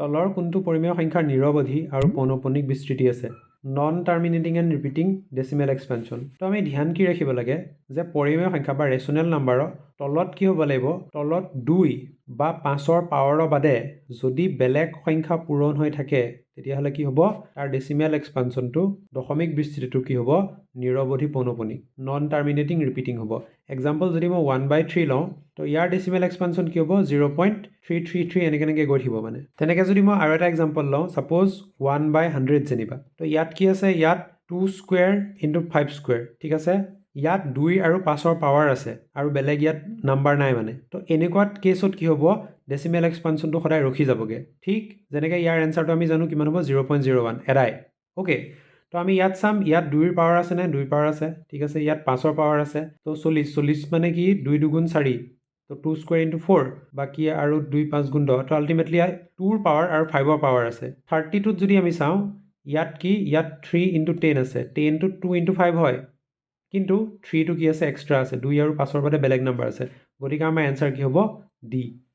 তলৰ কোনটো পৰিমেয় সংখ্যাৰ নিৰৱধি আৰু পৌনঃপুনিক বিস্তৃতি আছে, non terminating and repeating decimal expansion? তো আমি ধ্যান কি ৰাখিব লাগে যে পৰিমেয় সংখ্যা বা ৰেচনেল নাম্বাৰৰ তলত কি হ'ব লাগিব? তলত দুই বা পাঁচৰ পাৱাৰৰ বাদে যদি বেলেগ সংখ্যা পূৰণ হৈ থাকে, তেতিয়াহ'লে কি হ'ব? তাৰ ডেচিমেল এক্সপানশ্যনটো, দশমিক বিস্তৃতিটো কি হ'ব? নিৰৱধি পৌনঃপুনিক, নন টাৰ্মিনেটিং ৰিপিটিং হ'ব। এক্সাম্পল, যদি মই 1/3 লওঁ, তো ইয়াৰ ডেচিমেল এক্সপানশ্যন কি হ'ব? 0.333 এনেকৈ এনেকৈ গৈ থাকিব মানে। তেনেকৈ যদি মই আৰু এটা এক্সাম্পল লওঁ, ছাপ'জ 1/100 যেনিবা, তো ইয়াত কি আছে? ইয়াত two square into five square, ঠিক আছে? ইয়াত দুই আৰু পাঁচৰ পাৱাৰ আছে আৰু বেলেগ ইয়াত নাম্বাৰ নাই মানে। তো এনেকুৱাত কেছত কি হ'ব? ডেচিমেল এক্সপানশ্যনটো সদায় ৰখি যাবগৈ। ঠিক যেনেকৈ ইয়াৰ এনচাৰটো আমি জানো কিমান হ'ব, 0.01 এদাই। অ'কে, তো আমি ইয়াত চাম, ইয়াত দুইৰ পাৱাৰ আছে নে? দুইৰ পাৱাৰ আছে, ঠিক আছে। ইয়াত পাঁচৰ পাৱাৰ আছে। তো 40, 40 মানে কি? দুই দুগুণ চাৰি, তো টু স্কুৱেৰ ইণ্টু ফ'ৰ, বাকী আৰু দুই পাঁচ গুণ 10। তো আল্টিমেটলি টুৰ পাৱাৰ আৰু ফাইভৰ পাৱাৰ আছে। 32ত যদি আমি চাওঁ, ইয়াত কি? ইয়াত থ্ৰী ইণ্টু 10 আছে। টেনটো টু ইণ্টু ফাইভ হয়, কিন্তু থ্ৰীটো কি আছে? এক্সট্ৰা আছে। দুই আৰু পাঁচৰ বাদে বেলেগ নাম্বাৰ আছে। গতিকে আমাৰ এনচাৰ কি হ'ব? ডি।